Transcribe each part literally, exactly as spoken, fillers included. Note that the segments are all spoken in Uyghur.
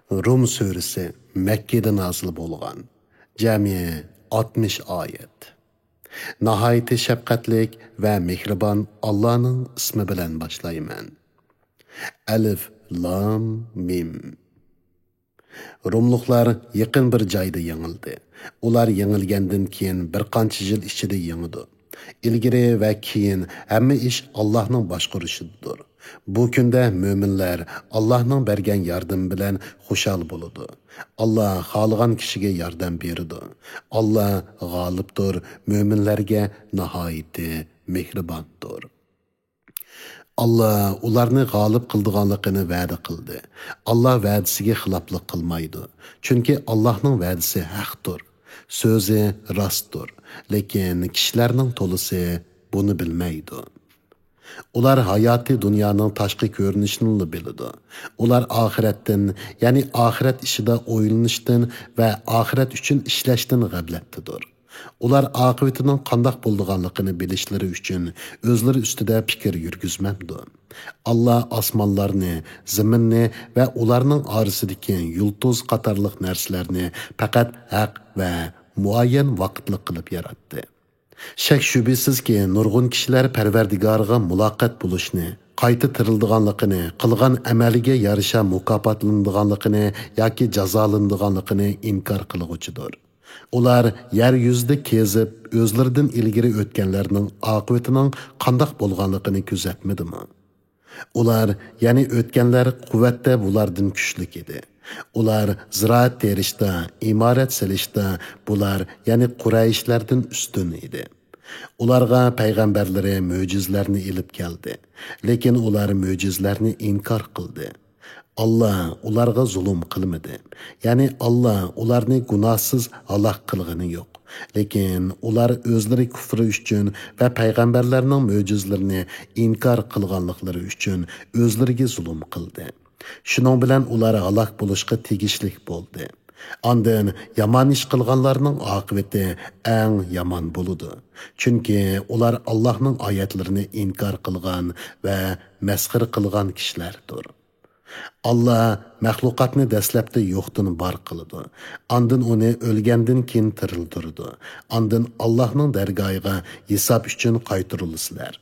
رۇم سۈرىسى مەككىدە نازىل بولغان. جەمئىي ئاتمىش ئايەت. ناھايىتى شەپقەتلىك ۋە مېھرىبان ئاللانىڭ ئىسمى بىلەن باشلايمەن. ئەلىف، لام، مىم. روملۇقلار يېقىن بىر جايدا يېڭىلدى. ئۇلار يېڭىلگەندىن كېيىن بىر قانچە يىل ئىچىدە يېڭىدۇ. ئىلگىرى ۋە كېيىن ھەممە ئىش ئاللاھنىڭ باشقۇرۇشىدىدۇر. بۇ كۈندە مۆمىنلەر ئاللاھنىڭ بەرگەن ياردىمى بىلەن خۇشال بولىدۇ. ئاللا خالىغان كىشىگە ياردەم بېرىدۇ. ئاللا غالىبتۇر، مۆمىنلەرگە ناھايىتى مېھرىباندۇر. ئاللا ئۇلارنى غالىب قىلىدىغانلىقىنى ۋەدە قىلدى. ئاللا ۋەدىسىگە خىلاپلىق قىلمايدۇ. چۈنكى ئاللاھنىڭ ۋەدىسى ھەقتۇر. سۆزى راستتۇر. لېكىن كىشىلەرنىڭ تولىسى بۇنى بىلمەيدۇ. ئۇلار ھاياتىي دۇنيانىڭ تاشقى كۆرۈنۈشىنىلا بىلىدۇ. ئۇلار ئاخىرەتتىن، يەنى ئاخىرەت ئىشىدا ئويلىنىشتىن ۋە ئاخىرەت ئۈچۈن ئىشلەشتىن غەپلەتتىدۇر. ئۇلار ئاقىۋىتىنىڭ قانداق بولىدىغانلىقىنى بىلىشلىرى ئۈچۈن ئۆزلىرى ئۈستىدە پىكىر يۈرگۈزمەمدۇ؟ ئاللا ئاسمانلارنى، زېمىننى ۋە ئۇلارنىڭ ئارىسىدىكى يۇلتۇز قاتارلىق نەرسىلەرنى پەقەت ھەق ۋە مۇئەييەن ۋاقىتلىق قىلىپ ياراتتى. شەك-شۈبھىسىزكى، نۇرغۇن كىشىلەر پەرۋەردىگارىغا مۇلاقات بولۇشنى، قايتا تىرىلىدىغانلىقىنى، قىلغان ئەمەلىگە يارىشا مۇكاپاتلىنىدىغانلىقىنى ياكى جازالىنىدىغانلىقىنى ئىنكار قىلغۇچىدۇر. ئۇلار يەر يۈزىدە كېزىپ، ئۆزلىرىدىن ئىلگىرى ئۆتكەنلەرنىڭ ئاقىۋىتىنىڭ قانداق بولغانلىقىنى كۆزەتمىدىمۇ؟ ئۇلار، يەنى ئۆتكەنلەر قۇۋۋەتتە بۇلاردىن كۈچلۈك ئىدى. ئۇلار زىرائەت تېرىشتا، ئىمارەت سېلىشتا بۇلار، يەنى قۇرەيشلەردىن ئۈستۈن ئىدى. ئۇلارغا پەيغەمبەرلىرى مۆجىزىلەرنى ئېلىپ كەلدى. لېكىن ئۇلار مۆجىزىلەرنى ئىنكار قىلدى. ئاللا ئۇلارغا زۇلۇم قىلمىدى. يەنى ئاللا ئۇلارنى گۇناھسىز ھالاك قىلغىنى يوق. لېكىن ئۇلار ئۆزلىرى كۇفرى ئۈچۈن ۋە پەيغەمبەرلەرنىڭ مۆجىزىلىرىنى ئىنكار قىلغانلىقلىرى ئۈچۈن ئۆزلىرىگە زۇلۇم قىلدى. شۇنىڭ بىلەن ئۇلار ھالاك بولۇشقا تېگىشلىك بولدى. ئاندىن يامان ئىش قىلغانلارنىڭ ئاقىۋىتى ئەڭ يامان بولىدۇ. چۈنكى ئۇلار ئاللاھنىڭ ئايەتلىرىنى ئىنكار قىلغان ۋە مەسخىرە قىلغان كىشىلەردۇر. ئاللا مەخلۇقاتنى دەسلەپتە يوقتىن بار قىلىدۇ. ئاندىن ئۇنى ئۆلگەندىن كېيىن تىرىلدۈرىدۇ. ئاندىن ئاللاھنىڭ دەرگاھىغا ھېساب ئۈچۈن قايتۇرۇلىسىلەر.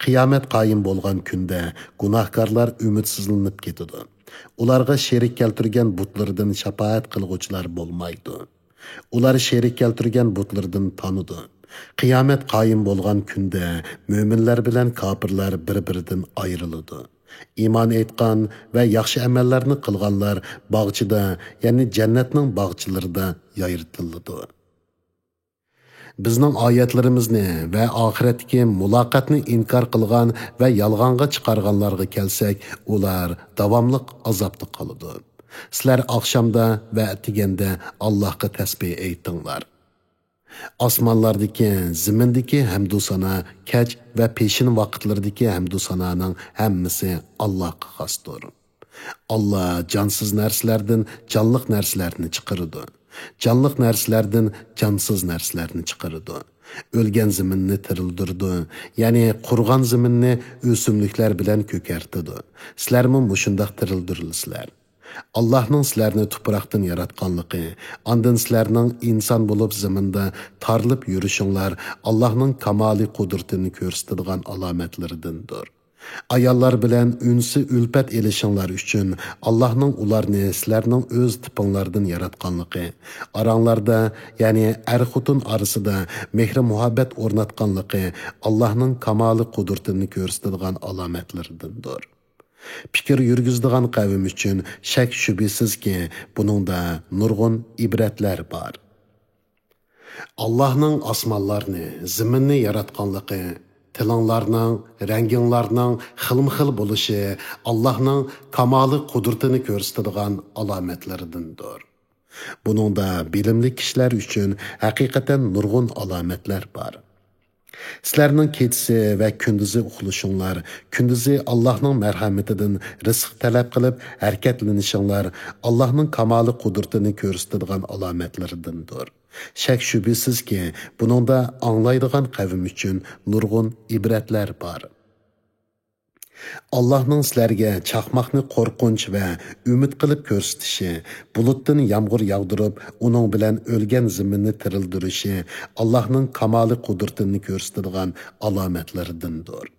قىيامەت قايىم بولغان كۈندە گۇناھكارلار ئۈمىدسىزلىنىپ كېتىدۇ. ئۇلارغا شېرىك كەلتۈرگەن بۇتلىرىدىن شاپائەت قىلغۇچىلار بولمايدۇ. ئۇلار شېرىك كەلتۈرگەن بۇتلىرىدىن تانىدۇ. قىيامەت قايىم بولغان كۈندە مۆمىنلەر بىلەن كاپىرلار بىر-بىرىدىن ئايرىلىدۇ. ئىمان ئېيتقان ۋە ياخشى ئەمەللەرنى قىلغانلار باغچىدا، يەنى جەننەتنىڭ باغچىلىرىدا يايرىتىلىدۇ. بىزنىڭ ئايەتلىرىمىزنى ۋە ئاخىرەتتىكى مۇلاقاتنى ئىنكار قىلغان ۋە يالغانغا چىقارغانلارغا كەلسەك، ئۇلار داۋاملىق ئازابتا قالىدۇ. سىلەر ئاخشامدا ۋە ئەتىگەندە ئاللاھقا تەسبىھ ئېيتىڭلار. ئاسمانلاردىكى، زېمىندىكى ھەمدۇسانا، كەچ ۋە پېشىن ۋاقىتلىرىدىكى ھەمدۇسانانىڭ ھەممىسى ئاللاھقا خاستۇر. ئاللا جانسىز نەرسىلەردىن جانلىق نەرسىلەرنى چىقىرىدۇ. جانلىق نەرسىلەردىن جانسىز نەرسىلەرنى چىقىرىدۇ. ئۆلگەن زېمىننى تىرىلدۈرىدۇ. يەنى قۇرۇغان زېمىننى ئۆسۈملۈكلەر بىلەن كۆكەرتىدۇ. سىلەرمۇ مۇشۇنداق تىرىلدۈرۈلىسىلەر. ئاللاھنىڭ سىلەرنى تۇپراقتىن ياراتقانلىقى، ئاندىن سىلەرنىڭ ئىنسان بولۇپ زېمىندا تارىلىپ يۈرۈشۈڭلار ئاللاھنىڭ كامالىي قۇدرىتىنى كۆرسىتىدىغان ئالامەتلىرىدىندۇر. ئاياللار بىلەن ئۈنسى ئۈلپەت ئېلىشىڭلار ئۈچۈن ئاللاھنىڭ ئۇلارنى سىلەرنىڭ ئۆز تىپىڭلاردىن ياراتقانلىقى، ئاراڭلاردا، يەنى ئەر-خوتۇن ئارىسىدا مېھرى-مۇھەببەت ئورناتقانلىقى ئاللاھنىڭ كامالىي قۇدرىتىنى كۆرسىتىدىغان ئالامەتلىرىدىندۇر. پىكىر يۈرگۈزىدىغان قەۋم ئۈچۈن شەك-شۈبھىسىزكى، بۇنىڭدا نۇرغۇن ئىبرەتلەر بار. ئاللاھنىڭ ئاسمانلارنى، زېمىننى ياراتقانلىقى، تىلىڭلارنىڭ، رەڭگىڭلارنىڭ خىلمۇخىل بولۇشى ئاللاھنىڭ كامالىي قۇدرىتىنى كۆرسىتىدىغان ئالامەتلىرىدىندۇر. بۇنىڭدا بىلىملىك كىشىلەر ئۈچۈن ھەقىقەتەن نۇرغۇن ئالامەتلەر بار. سىلەرنىڭ كېچىسى ۋە كۈندۈزى ئۇخلىشىڭلار، كۈندۈزى ئاللاھنىڭ مەرھەمىتىدىن رىزىق تەلەپ قىلىپ ھەرىكەتلىنىشىڭلار ئاللاھنىڭ كامالىي قۇدرىتىنى كۆرسىتىدىغان ئالامەتلىرىدىندۇر. شەك-شۈبھىسىزكى، بۇنىڭدا ئاڭلايدىغان قەۋم ئۈچۈن نۇرغۇن ئىبرەتلەر بار. ئاللاھنىڭ سىلەرگە چاقماقنى قورقۇنچ ۋە ئۈمىد قىلىپ كۆرسىتىشى، بۇلۇتتىن يامغۇر ياغدۇرۇپ، ئۇنىڭ بىلەن ئۆلگەن زېمىننى تىرىلدۈرۈشى ئاللاھنىڭ كامالى قۇدرىتىنى كۆرسىتىدىغان ئالامەتلىرىدىندۇر.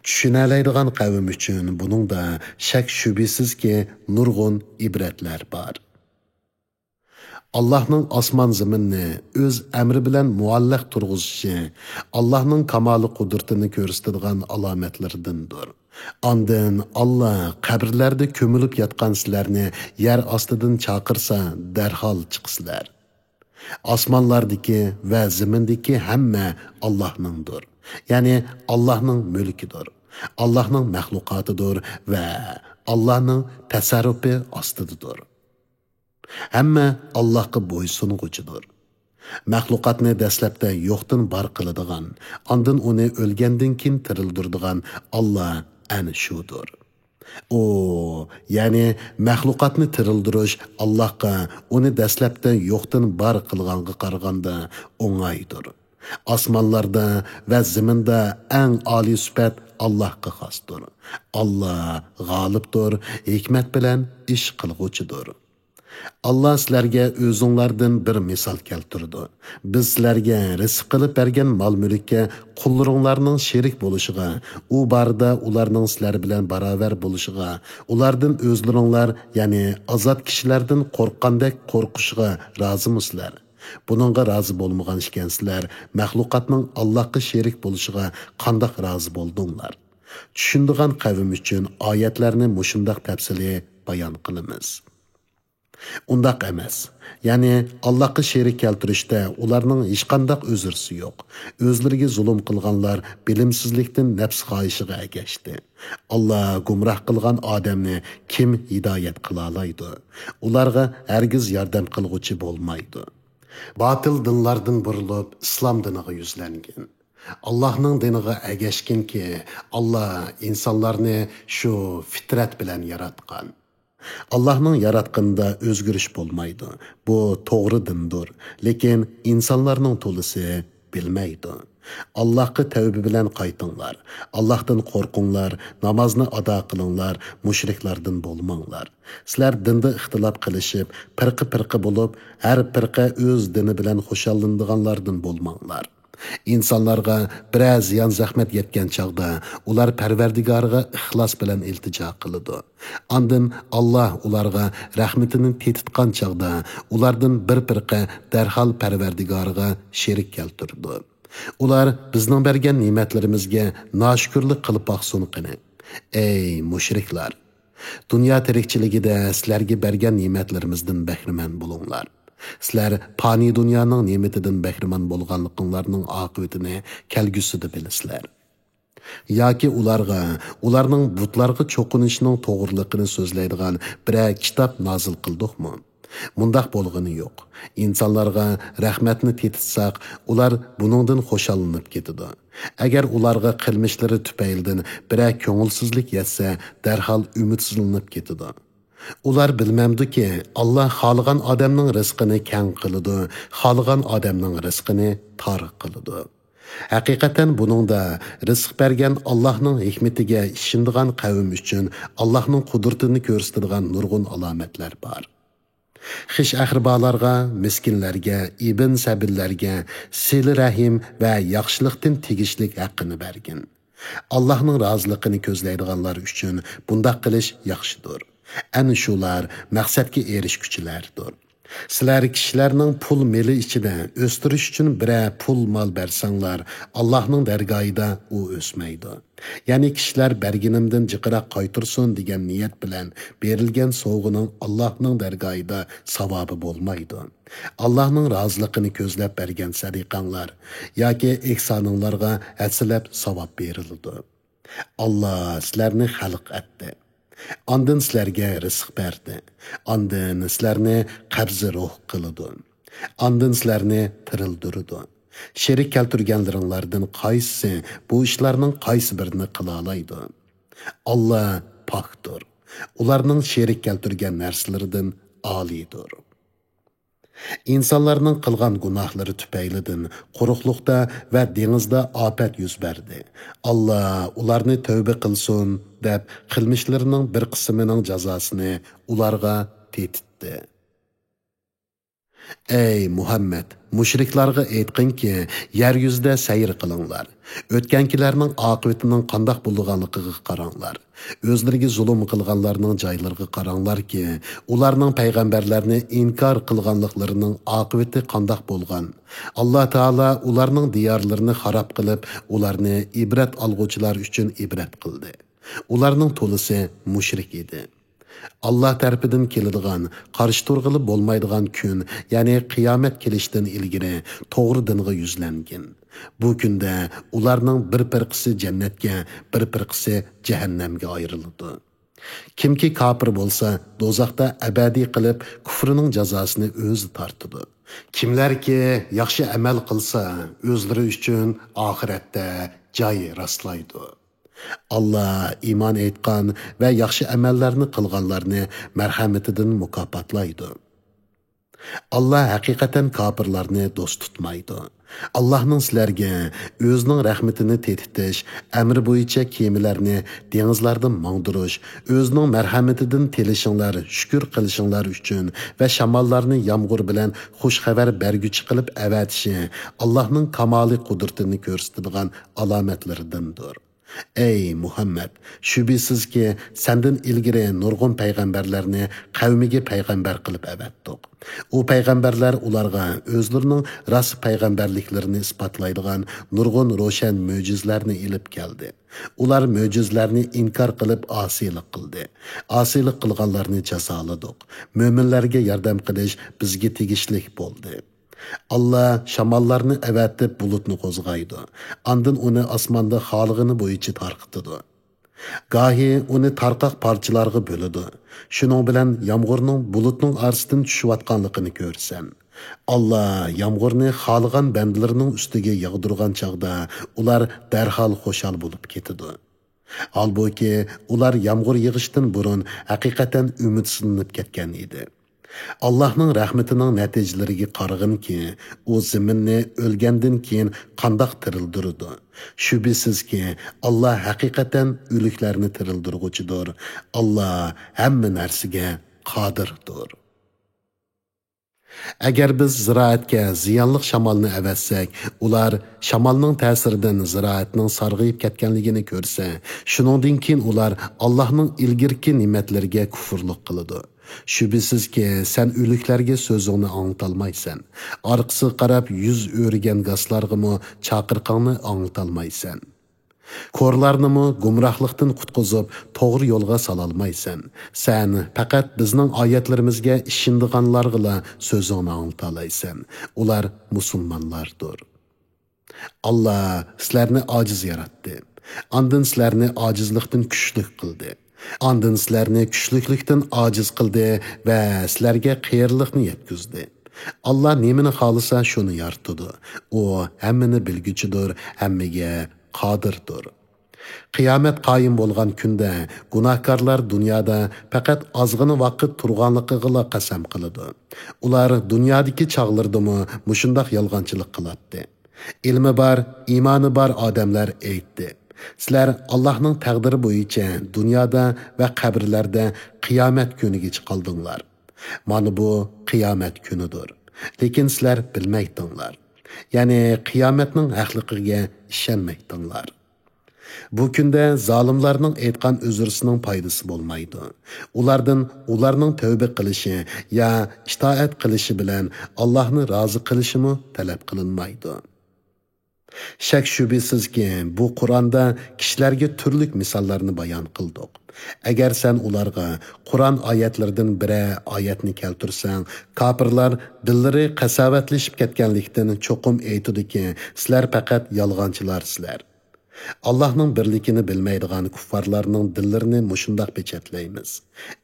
چۈشىنەلەيدىغان قەۋم ئۈچۈن بۇنىڭدا شەك-شۈبھىسىزكى نۇرغۇن ئىبرەتلەر بار. ئاللاھنىڭ ئاسمان-زېمىننى ئۆز ئەمرى بىلەن مۇئەللەق تۇرغۇزۇشى ئاللاھنىڭ كامالى قۇدرىتىنى كۆرسىتىدىغان ئالامەتلىرىدىندۇر. ئاندىن ئاللا قەبرىلەردە كۆمۈلۈپ ياتقان سىلەرنى يەر ئاستىدىن چاقىرسا، دەرھال چىقىسىلەر. ئاسمانلاردىكى ۋە زېمىندىكى ھەممە ئاللاھنىڭدۇر. يەنى ئاللاھنىڭ مۈلكىدۇر. ئاللاھنىڭ مەخلۇقاتىدۇر ۋە ئاللاھنىڭ تەسەررۇپى ئاستىدىدۇر. ھەممە ئاللاھقا بويسۇنغۇچىدۇر. مەخلۇقاتنى دەسلەپتە يوقتىن بار قىلىدىغان، ئاندىن ئۇنى ئۆلگەندىن كېيىن تىرىلدۈرىدىغان ئاللا ئەنە شۇدۇر. ئۇ، يەنى مەخلۇقاتنى تىرىلدۈرۈش ئاللاھقا ئۇنى دەسلەپتە يوقتىن بار قىلغانغا قارىغاندا ئوڭايدۇر. ئاسمانلاردا ۋە زېمىندا ئەڭ ئالىي سۈپەت ئاللاھقا خاستۇر. ئاللا غالىبتۇر، ھېكمەت بىلەن ئىش قىلغۇچىدۇر. ئاللا سىلەرگە ئۆزۈڭلاردىن بىر مىسال كەلتۈرىدۇ. بىز سىلەرگە رىزىق قىلىپ بەرگەن مال-مۈلۈككە قۇللىرىڭلارنىڭ شېرىك بولۇشىغا، ئۇ باردا ئۇلارنىڭ سىلەر بىلەن باراۋەر بولۇشىغا، ئۇلاردىن ئۆزلىرىڭلار، يەنى ئازاد كىشىلەردىن قورققاندەك قورقۇشىغا رازىمۇسىلەر؟ بۇنىڭغا رازى بولمىغان ئىكەنسىلەر، مەخلۇقاتنىڭ ئاللاھقا شېرىك بولۇشىغا قانداق رازى بولدۇڭلار؟ چۈشىنىدىغان قەۋم ئۈچۈن ئايەتلەرنى مۇشۇنداق تەپسىلىي بايان قىلىمىز. ئۇنداق ئەمەس. يەنى ئاللاھقا شېرىك كەلتۈرۈشتە ئۇلارنىڭ ھېچقانداق ئۆزرىسى يوق. ئۆزلىرىگە زۇلۇم قىلغانلار بىلىمسىزلىكتىن نەپس خاھىشىغا ئەگەشتى. ئاللا گۇمراھ قىلغان ئادەمنى كىم ھىدايەت قىلالايدۇ؟ ئۇلارغا ھەرگىز ياردەم قىلغۇچى بولمايدۇ. باتىل دىنلاردىن بۇرۇلۇپ، ئىسلام دىنىغا يۈزلەنگىن. ئاللاھنىڭ دىنىغا ئەگەشكىنكى، ئاللا ئىنسانلارنى شۇ فىترەت بىلەن ياراتقان. ئاللاھنىڭ ياراتقىنىدا ئۆزگىرىش بولمايدۇ. بۇ توغرا دىندۇر. لېكىن ئىنسانلارنىڭ تولىسى بىلمەيدۇ. ئاللاھقا تەۋبە بىلەن قايتىڭلار. ئاللاھتىن قورقۇڭلار، نامازنى ئادا قىلىڭلار، مۇشرىكلاردىن بولماڭلار. سىلەر دىندا ئىختىلاپ قىلىشىپ، پىرقە-پىرقە بولۇپ، ھەر پىرقە ئۆز دىنى بىلەن خۇشاللىنىدىغانلاردىن بولماڭلار. ئىنسانلارغا بىرەر زىيان-زەخمەت يەتكەن چاغدا، ئۇلار پەرۋەردىگارىغا ئىخلاس بىلەن ئىلتىجا قىلىدۇ. ئاندىن ئاللا ئۇلارغا رەھمىتىنى تېتىتقان چاغدا، ئۇلاردىن بىر پىرقە دەرھال پەرۋەردىگارىغا شېرىك كەلتۈرىدۇ. ئۇلار بىزنىڭ بەرگەن نېمەتلىرىمىزگە ناشۈكۈرلۈك قىلىپ باقسۇن قېنى. ئەي مۇشرىكلار! دۇنيا تىرىكچىلىكىدە سىلەرگە بەرگەن نېمەتلىرىمىزدىن بەھرىمەن بولۇڭلار. سىلەر پانىي دۇنيانىڭ نېمىتىدىن بەھرىمەن بولغانلىقىڭلارنىڭ ئاقىۋىتىنى كەلگۈسىدە بىلىسىلەر. ياكى ئۇلارغا، ئۇلارنىڭ بۇتلارغا چوقۇنۇشىنىڭ توغرىلىقىنى سۆزلەيدىغان بىرەر كىتاب نازىل قىلدۇقمۇ؟ مۇنداق بولغىنى يوق. ئىنسانلارغا رەھمەتنى تېتىتساق، ئۇلار بۇنىڭدىن خۇشاللىنىپ كېتىدۇ. ئەگەر ئۇلارغا قىلمىشلىرى تۈپەيلىدىن بىرەر كۆڭۈلسىزلىك يەتسە، دەرھال ئۈمىدسىزلىنىپ كېتىدۇ. ئۇلار بىلمەمدۇكى، ئاللا خالىغان ئادەمنىڭ رىزقىنى كەڭ قىلىدۇ، خالىغان ئادەمنىڭ رىزقىنى تار قىلىدۇ. ھەقىقەتەن بۇنىڭدا رىزىق بەرگەن ئاللاھنىڭ ھېكمىتىگە ئىشىنىدىغان قەۋم ئۈچۈن ئاللاھنىڭ قۇدرىتىنى كۆرسىتىدىغان نۇرغۇن ئالامەتلەر بار. خىش ئەقرىبالارغا، مىسكىنلەرگە، ئىبن سەبىللەرگە سىلە رەھىم ۋە ياخشىلىقتىن تېگىشلىك ھەققىنى بەرگىن. ئاللاھنىڭ رازىلىقىنى كۆزلەيدىغانلار ئۈچۈن بۇنداق قىلىش ياخشىدۇر. ئەنە شۇلار مەقسەتكە ئېرىشكۈچىلەردۇر. سىلەر كىشىلەرنىڭ پۇل مېلى ئىچىدە ئۆستۈرۈش ئۈچۈن بىرەر پۇل مال بەرسەڭلار، ئاللاھنىڭ دەرگاھىدا ئۇ ئۆسمەيدۇ. يەنى كىشىلەر بەرگىنىمدىن جىقراق قايتۇرسۇن دېگەن نىيەت بىلەن بېرىلگەن سوۋغىنىڭ ئاللاھنىڭ دەرگاھىدا ساۋابى بولمايدۇ. ئاللاھنىڭ رازىلىقىنى كۆزلەپ بەرگەن سەدىقەڭلار ياكى ئېھسانىڭلارغا ھەسسىلەپ ساۋاب بېرىلىدۇ. ئاللا سىلەرنى خەلق ئەتتى. ئاندىن سىلەرگە رىزىق بەردى. ئاندىن سىلەرنى قەبزى روھ قىلىدۇ. ئاندىن سىلەرنى تىرىلدۈرىدۇ. شېرىك كەلتۈرگەنلىرىڭلاردىن قايسىسى بۇ ئىشلارنىڭ قايسى بىرىنى قىلالايدۇ؟ ئاللا پاكتۇر. ئۇلارنىڭ شېرىك كەلتۈرگەن نەرسىلىرىدىن ئالىيدۇر. ئىنسانلارنىڭ قىلغان گۇناھلىرى تۈپەيلىدىن قۇرۇقلۇقتا ۋە دېڭىزدا ئاپەت يۈز بەردى. ئاللا ئۇلارنى تەۋبە قىلسۇن دەپ قىلمىشلىرىنىڭ بىر قىسمىنىڭ جازاسىنى ئۇلارغا تېتىتتى. ئەي مۇھەممەد، مۇشرىكلارغا ئېيتقىنكى، يەر يۈزىدە سەير قىلىڭلار. ئۆتكەنكىلەرنىڭ ئاقىۋىتىنىڭ قانداق بولىدىغانلىقىغا قاراڭلار. ئۆزلىرىگە زۇلۇم قىلغانلارنىڭ جايلىرىغا قاراڭلاركى، ئۇلارنىڭ پەيغەمبەرلەرنى ئىنكار قىلغانلىقلىرىنىڭ ئاقىۋىتى قانداق بولغان؟ ئاللا تائالا ئۇلارنىڭ دىيارلىرىنى خاراب قىلىپ، ئۇلارنى ئىبرەت ئالغۇچىلار ئۈچۈن ئىبرەت قىلدى. ئۇلارنىڭ تولىسى مۇشرىك ئىدى. ئاللا تەرىپىدىن كېلىدىغان، قارشى تۇرغىلى بولمايدىغان كۈن، يەنى قىيامەت كېلىشتىن ئىلگىرى توغرا دىنغا يۈزلەنگىن. بۇ كۈندە ئۇلارنىڭ بىر پىرقىسى جەننەتكە، بىر پىرقىسى جەھەننەمگە ئايرىلىدۇ. كىمكى كاپىر بولسا، دوزاختا ئەبەدىي قېلىپ، كۇفرىنىڭ جازاسىنى ئۆزى تارتىدۇ. كىملەركى ياخشى ئەمەل قىلسا، ئۆزلىرى ئۈچۈن ئاخىرەتتە جاي راسلايدۇ. ئاللا ئىمان ئېيتقان ۋە ياخشى ئەمەللەرنى قىلغانلارنى مەرھەمىتىدىن مۇكاپاتلايدۇ. ئاللا ھەقىقەتەن كاپىرلارنى دوست تۇتمايدۇ. ئاللانىڭ سىلەرگە ئۆزىنىڭ رەھمىتىنى تېتىتىش، ئەمرى بويىچە كېمىلەرنى دېڭىزلاردا ماڭدۇرۇش، ئۆزىنىڭ مەرھەمىتىدىن تېلىشىڭلار، شۈكۈر قىلىشىڭلار ئۈچۈن ۋە شاماللارنى يامغۇر بىلەن خۇش خەۋەر بەرگۈچى قىلىپ ئەۋەتىشى ئاللانىڭ كامالىي قۇدرىتىنى كۆرسىتىدىغان ئالامەتلىرىدىندۇر. ئەي مۇھەممەد، شۈبھىسىزكى، سەندىن ئىلگىرى نۇرغۇن پەيغەمبەرلەرنى قەۋمىگە پەيغەمبەر قىلىپ ئەۋەتتۇق. ئۇ پەيغەمبەرلەر ئۇلارغا ئۆزلىرىنىڭ راست پەيغەمبەرلىكلىرىنى ئىسپاتلايدىغان نۇرغۇن روشەن مۆجىزىلەرنى ئېلىپ كەلدى. ئۇلار مۆجىزىلەرنى ئىنكار قىلىپ ئاسىيلىق قىلدى. ئاسىيلىق قىلغانلارنى جازالىدۇق. مۆمىنلەرگە ياردەم قىلىش بىزگە تېگىشلىك بولدى. ئاللا شاماللارنى ئەۋەتىپ بۇلۇتنى قوزغايدۇ. ئاندىن ئۇنى ئاسماندا خالىغىنى بويىچە تارقىتىدۇ. گاھى ئۇنى تارقاق پارچىلارغا بۆلىدۇ. شۇنىڭ بىلەن يامغۇرنىڭ بۇلۇتنىڭ ئارىسىدىن چۈشۈۋاتقانلىقىنى كۆرىسەن. ئاللا يامغۇرنى خالىغان بەندىلىرىنىڭ ئۈستىگە ياغدۇرغان چاغدا ئۇلار دەرھال خۇشال بولۇپ كېتىدۇ. ھالبۇكى، ئۇلار يامغۇر يېغىشتىن بۇرۇن ھەقىقەتەن ئۈمىدسىزلىنىپ كەتكەن ئىدى. ئاللاھنىڭ رەھمىتىنىڭ نەتىجىلىرىگە قارىغىنكى، ئۇ زېمىننى ئۆلگەندىن كېيىن قانداق تىرىلدۈرىدۇ؟ شۈبھىسىزكى، ئاللا ھەقىقەتەن ئۆلۈكلەرنى تىرىلدۈرغۇچىدۇر. ئاللا ھەممە نەرسىگە قادىردۇر. ئەگەر بىز زىرائەتكە زىيانلىق شامالنى ئەۋەتسەك، ئۇلار شامالنىڭ تەسىرىدىن زىرائەتنىڭ سارغىيىپ كەتكەنلىكىنى كۆرسە، شۇنىڭدىن كېيىن ئۇلار ئاللاھنىڭ ئىلگىرىكى نېمەتلىرىگە كۇفۇرلۇق قىلىدۇ. شۈبھىسىزكى، سەن ئۆلۈكلەرگە سۆزۈڭنى ئاڭلىتالمايسەن. ئارقىسىغا قاراپ يۈز ئۆرۈگەن گاسلارغىمۇ چاقىرىقىڭنى ئاڭلىتالمايسەن. كورلارنىمۇ گۇمراھلىقتىن قۇتقۇزۇپ، توغرا يولغا سالالمايسەن. سەن پەقەت بىزنىڭ ئايەتلىرىمىزگە ئىشىنىدىغانلارغىلا سۆزۈڭنى ئاڭلىتالايسەن. ئۇلار مۇسۇلمانلاردۇر. ئاللا سىلەرنى ئاجىز ياراتتى. ئاندىن سىلەرنى ئاجىزلىقتىن كۈچلۈك قىلدى. ئاندىن سىلەرنى كۈچلۈكلۈكتىن ئاجىز قىلدى ۋە سىلەرگە قېرىلىقنى يەتكۈزدى. ئاللا نېمىنى خالىسا، شۇنى يارىتىدۇ. ئۇ ھەممىنى بىلگۈچىدۇر، ھەممىگە قادىردۇر. قىيامەت قايىم بولغان كۈندە گۇناھكارلار دۇنيادا پەقەت ئازغىنا ۋاقىت تۇرغانلىقىغىلا قەسەم قىلىدۇ. ئۇلار دۇنيادىكى چاغلىرىدىمۇ مۇشۇنداق يالغانچىلىق قىلاتتى. ئىلمى بار، ئىمانى بار ئادەملەر ئېيتتى: «سىلەر ئاللاھنىڭ تەقدىرى بويىچە دۇنيادا ۋە قەبرىلەردە قىيامەت كۈنىگىچە قالدىڭلار. مانا بۇ قىيامەت كۈنىدۇر. لېكىن سىلەر بىلمەيتتىڭلار. يەنى قىيامەتنىڭ ھەقلىقىگە ئىشەنمەيتتىڭلار.» بۇ كۈندە زالىملارنىڭ ئېيتقان ئۆزرىسىنىڭ پايدىسى بولمايدۇ. ئۇلاردىن ئۇلارنىڭ تەۋبە قىلىشى يا ئىتائەت قىلىشى بىلەن ئاللاھنى رازى قىلىشىمۇ تەلەپ قىلىنمايدۇ. شەك-شۈبھىسىزكى، بۇ قۇرئاندا كىشىلەرگە تۈرلۈك مىساللارنى بايان قىلدۇق. ئەگەر سەن ئۇلارغا قۇرئان ئايەتلىرىدىن بىرەر ئايەتنى كەلتۈرسەڭ، كاپىرلار دىللىرى قەساۋەتلىشىپ كەتكەنلىكتىن چوقۇم ئېيتىدۇكى، سىلەر پەقەت يالغانچىلارسىلەر. ئاللاھنىڭ بىرلىكىنى بىلمەيدىغان كۇففارلارنىڭ دىللىرىنى مۇشۇنداق پېچەتلەيمىز: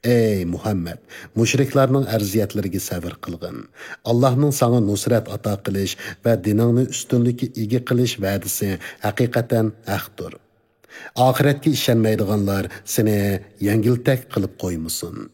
«ئەي مۇھەممەد، مۇشرىكلارنىڭ ئەزىيەتلىرىگە سەۋر قىلغىن. ئاللاھنىڭ ساڭا نۇسرەت ئاتا قىلىش ۋە دىنىڭنى ئۈستۈنلۈككە ئىگە قىلىش ۋەدىسى ھەقىقەتەن ھەقتۇر. ئاخىرەتكە ئىشەنمەيدىغانلار سېنى يەڭگىلتەك قىلىپ قويمىسۇن.»